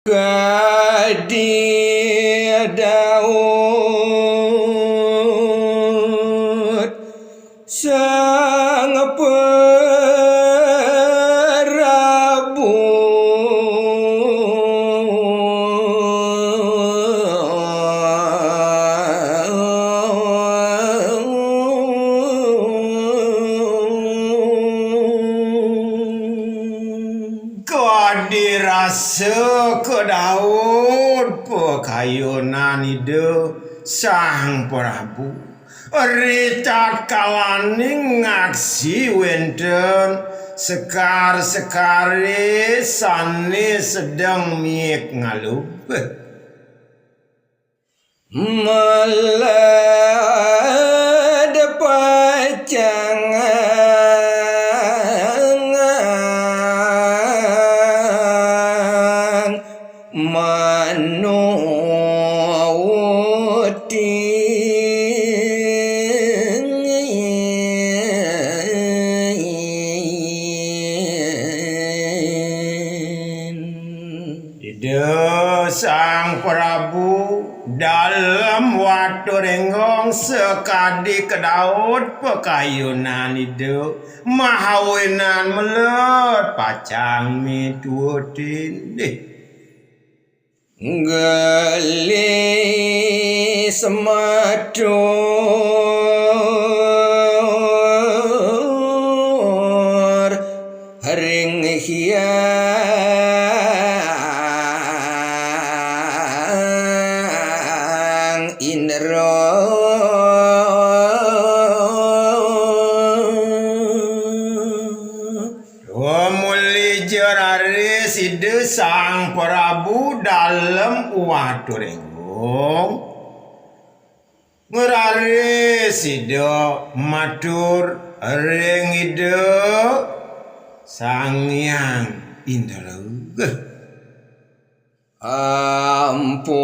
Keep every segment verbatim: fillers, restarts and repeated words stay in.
Kadi Daud Sang Prabu. Kadi rasa ka Daud pakayunan Ida Sang Prabu. Ritatkalaning ngaksi wénten sekar-sekare sane sedeng miik ngalub. Meled pacangan manutin. Ida Sang Prabu Dalem Watu Renggong sakadi ka Daud pakayunan Ida, mahawinan meled pacang mituutin. Gelis matur ring Hyang Indra. Tumuli ja raris Ida Sang Prabu Dalem Watu Renggong. Ngraris Ida matur ring Ida Sang Hyang Indra. Ampurayang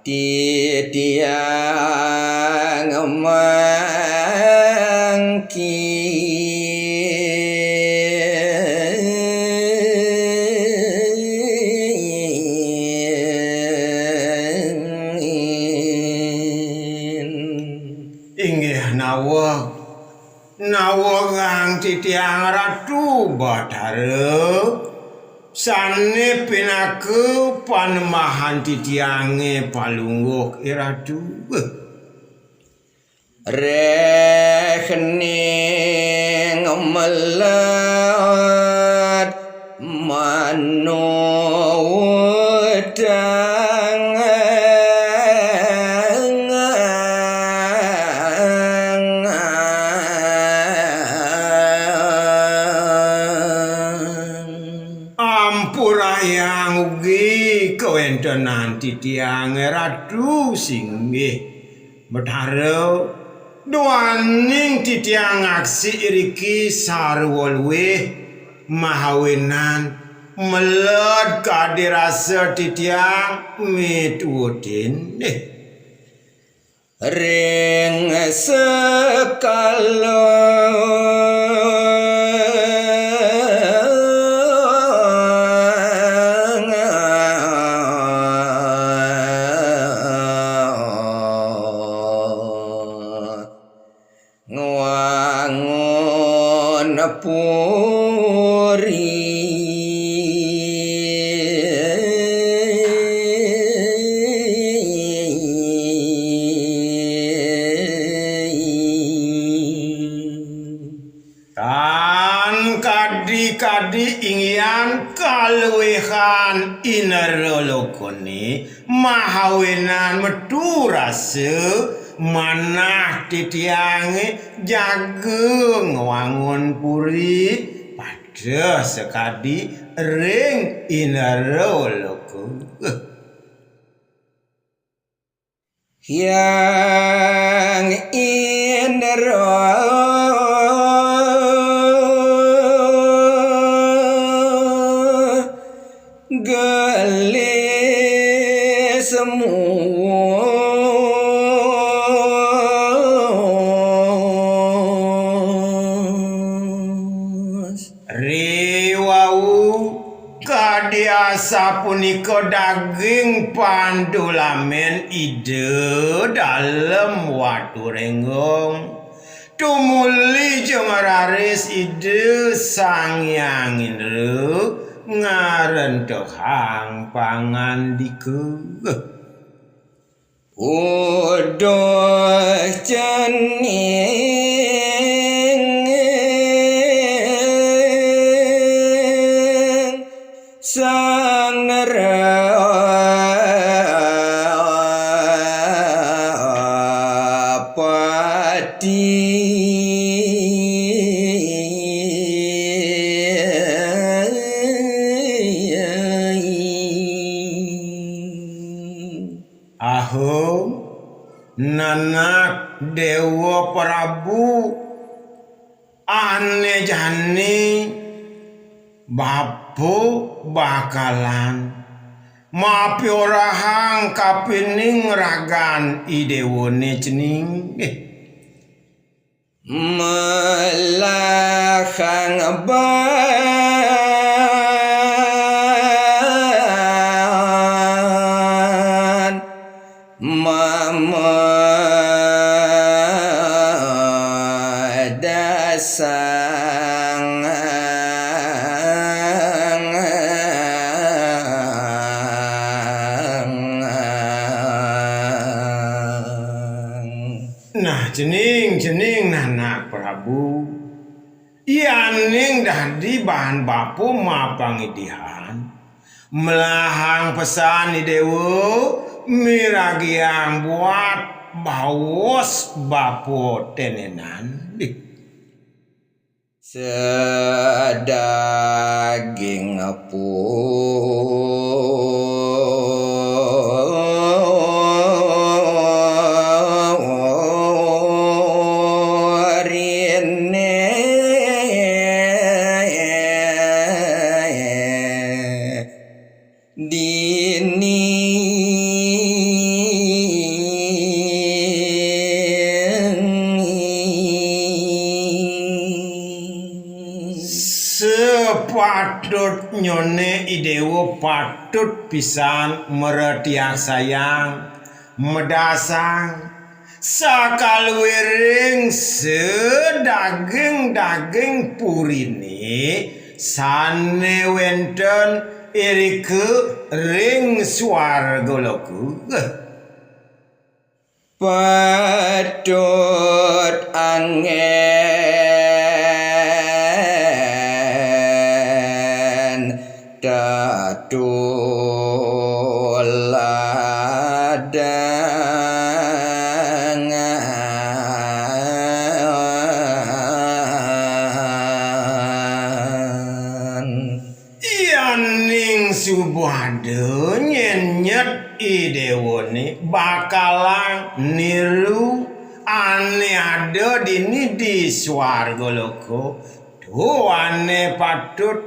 titiang mangkin. Inggih naweg. Nawegang titiang Ratu Batara, sane pinaka panembahan titiange Palungguh I Ratu. Rehning meled manutang. Ampurayang ugi kawentenan titiange Ratu singgih. Betara, duaning titiang ngaksi iriki sarwa luih mahawinan meled kadi rasa titiang mituutin. Ring sekala ngwangun puri. Tan kadi-kadi inggihan kaluihan indra lokane mahawinan metu rasa manah titiange jaga ngwangun puri, pada sakadi ring indra loka. Hyang Indra gelis semu. Riwau kadi asapunika daging pandulamen Ida Dalem Watu Renggong, tumuli ja ngraris Ida Sang Hyang Indra ngarentehang pangandika. Uduh cening Sang Narapati. Ahum, nanak Déwa Prabu, ané jani bapa bakalan mapiorahang kapining ragan I Déwané cening. Melahang ban mamedasang. Nah, cening, cening, nanak Prabu. Yaning dadi bahan bapa mapangidihan, melahang pesan I Déwa miragiang buat baos bapa tenenan. Sadaging purine dini. Sapatutnyané I Déwa patut pisan mretiaksayang, medasang, sakaluiring sadaging-daging purine sané wénten irika ring swarga loka. Patut anggén tetuladangan. Yaning suba ada nyenyet I Déwané bakalan niru ané ada dini di swarga loka, to ané patut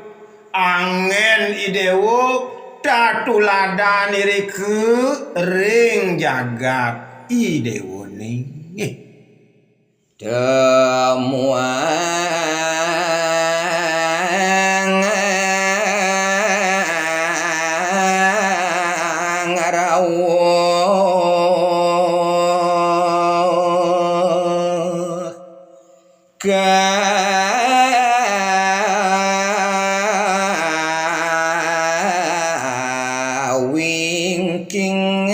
anggén I Déwa tatuladan irika ring jagat I Déwané. Temuang rawuh kawingking.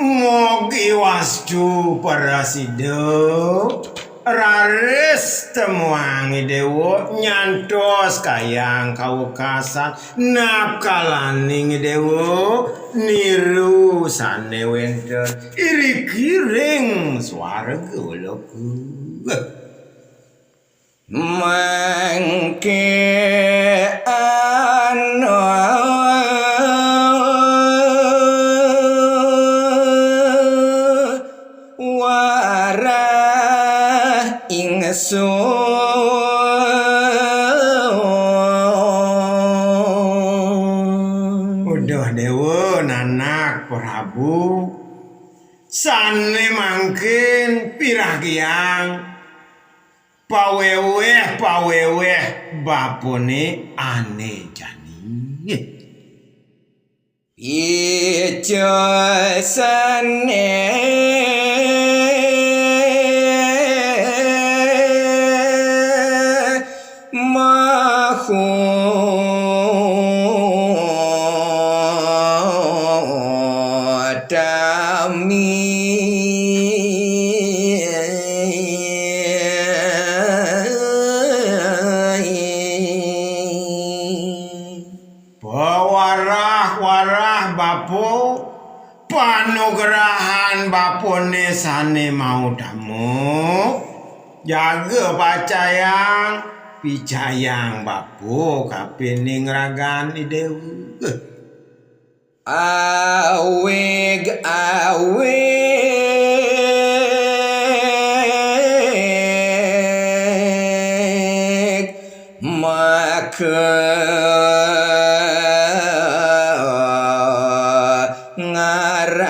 Mogi wastu prasida, raris temuang I Déwa nyantos kayang kawekasan napkalaning I Déwa niru sané wénten iriki ring swarga loka. Mangké ana warah ingsun. Uduh Déwa, nanak Prabu. Sané mangkin piragiang pawéwéh-pawéwéh bapané ané jani. Ica sané mahu tami. Pawarah-warah bapa, panugrahan bapané sané mautama, jaga pacayang, picayang bapa kapining ragan I Déwa. Awig, awig, maka ngarangan.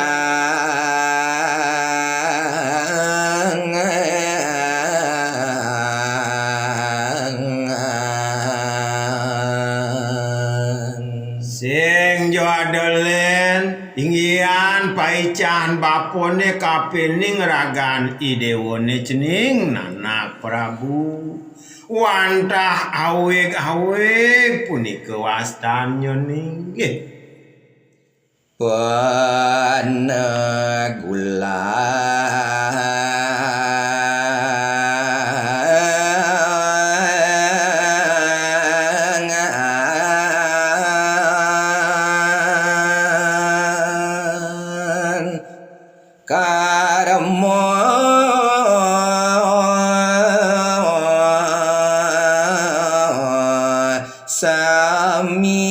Sing ja ada lén, inggihan paican bapané kapining ragan I Déwané cening nanak Prabu. Wantah awig-awig punika wastannya ninggih. Panegulangan karma sami.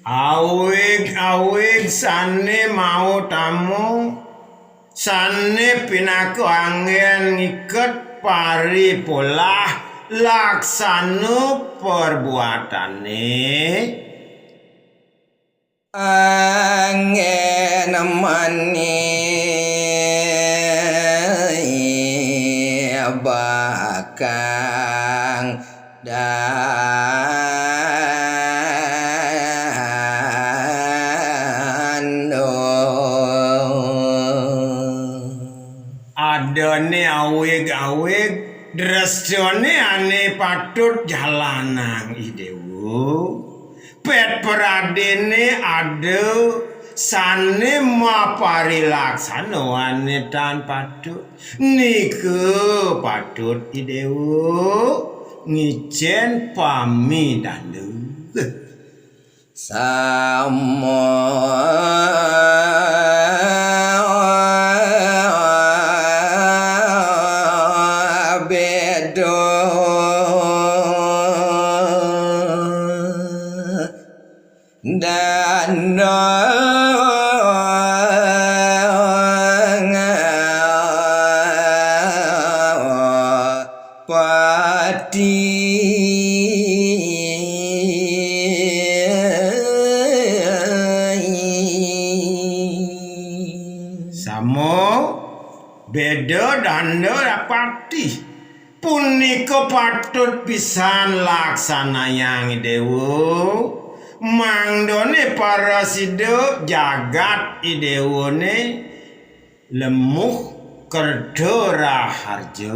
Awig-awig sané mautama, sané pinaka anggén ngiket paripolah laksana perbuatané. Anggén mani bakang danda. Adané awig-awig, dresané ané patut jalanang I Déwa. Pét pradéné ada sané maparilaksana ané tan patut. Nika patut I Déwa ngicén pamidanda. Sama béda danda pati. Sama béda danda pati. Punika patut pisan laksanayang I Déwa, mangdané parasida jagat I Déwané lemuh kerta raharja.